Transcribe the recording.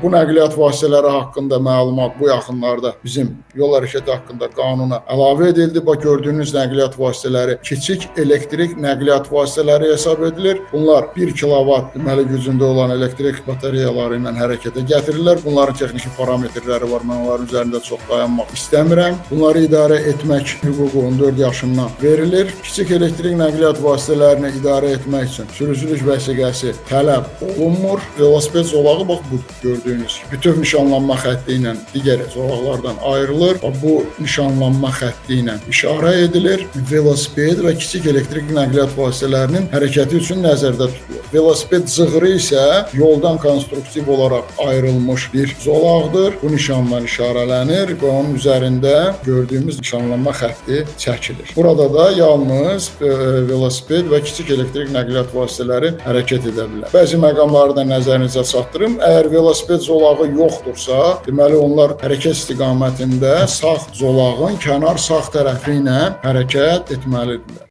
Bu nəqliyyat vasitələri haqqında məlumat bu yaxınlarda bizim yol hərəkəti haqqında qanuna əlavə edildi. Bax, gördüyünüz nəqliyyat vasitələri kiçik elektrik nəqliyyat vasitələri hesab edilir. Bunlar 1 kilovat deməli gücündə olan elektrik batareyaları ilə hərəkətə gətirirlər. Bunların texniki parametrləri var. Mən onların üzərində çox dayanmaq istəmirəm. Bunları idarə etmək hüququ 14 yaşından verilir. Kiçik elektrik nəqliyyat vasitələrini idarə etmək üçün sürücülük vəsiqəsi tələb olunmur. Velosiped zolağı bax bu gördüyünüz bütöv nişanlanma xətti ilə digər zolaqlardan ayrılır. Bax, bu nişanlanma xətti ilə işarə edilir. Velosiped və kiçik elektrik nəqliyyat vasitələrinin hərəkəti üçün nəzərdə tutulur. Velosiped cığırı isə yoldan konstruktiv olaraq ayrılmış bir zolaqdır. Bu nişanla işarələnir və onun üzərində gördüyümüz nişanlanma xətti çəkilir. Burada da yalnız velosiped və kiçik elektrik nəqliyyat vasitələri hərəkət edə bilər. Bəzi məqamları da nəzərinizə çatdırım. Əgər velosiped zolağı yoxdursa, deməli onlar hərəkət istiqamətində sağ zolağın kənar sağ tərəfi ilə hərəkət etməlidirlər.